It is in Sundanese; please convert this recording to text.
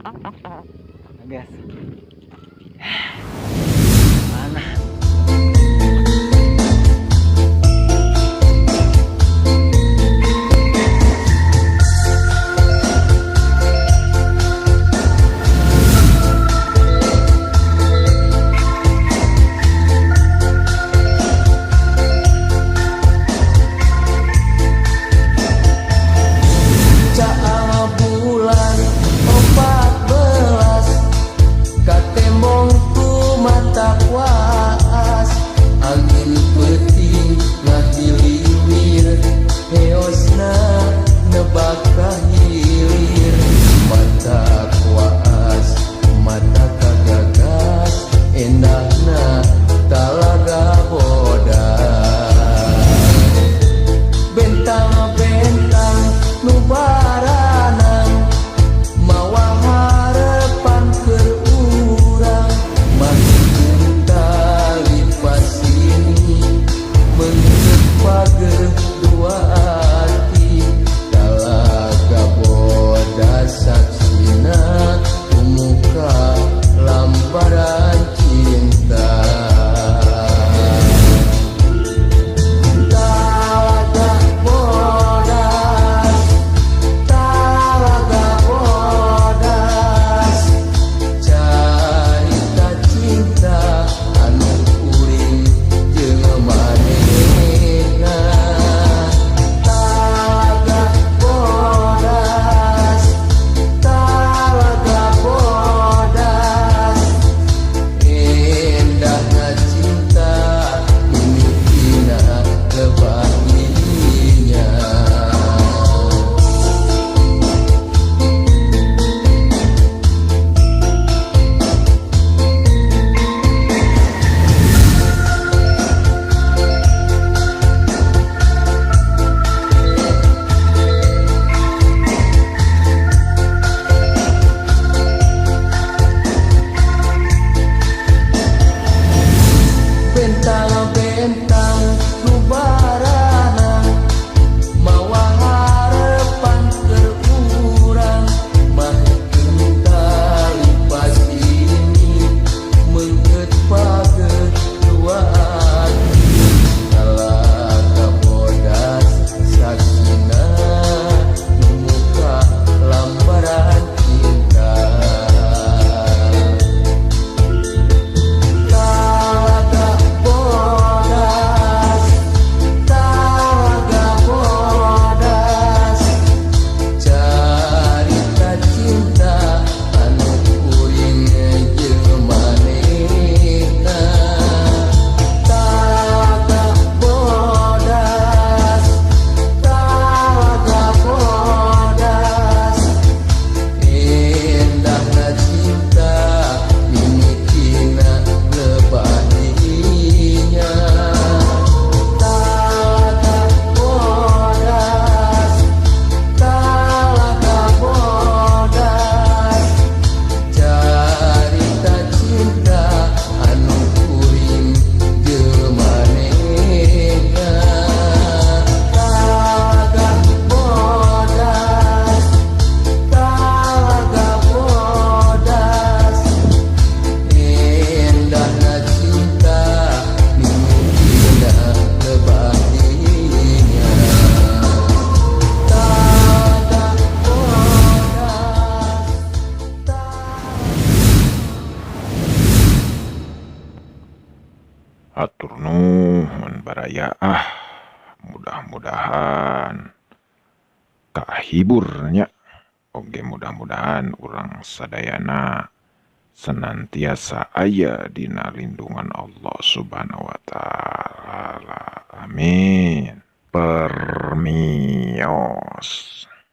Guys. Mana? Caang bulan 14 katembong ku mata waas, angin peuting ngahiliwir, heosna nebak ka hilir. Mata waas, mata kagagas, endahna Talaga Bodas. Bentang-bentang nu baranang mawa harepan keur urang, mahikeun tali pasini, meungkeut pageuh dua ati. Talaga Bodas saksina tumuka lambaran cinta. Talaga Bodas, Talaga Bodas, carita cinta anu kuring jeung manehna. Talaga Bodas, Talaga Bodas, endahna cinta mimitina lebah dinya. Bentang-bentang nu baranang mawa harepan keur urang, mahikeun tali pasini, meungkeut pageuh dua ati. Talaga Bodas saksina numuka lambaran cinta. Talaga Bodas, Talaga Bodas, carita cinta anu kuring jeung manehna. Talaga Bodas, Talaga Bodas, endahna cinta mimitina lebah dinya. Talaga Bodas, Talaga Bodas, carita cinta anu kuring jeung manehna. Talaga Bodas, Talaga Bodas, endahna cinta mimitina lebah dinya. Talaga Bodas. Hatur nuhun, baraya, ah, mudah-mudahan kahibur nya. Oke, mudah-mudahan urang sadayana senantiasa aya dina lindungan Allah Subhanahu wa taala. Amin. Permios.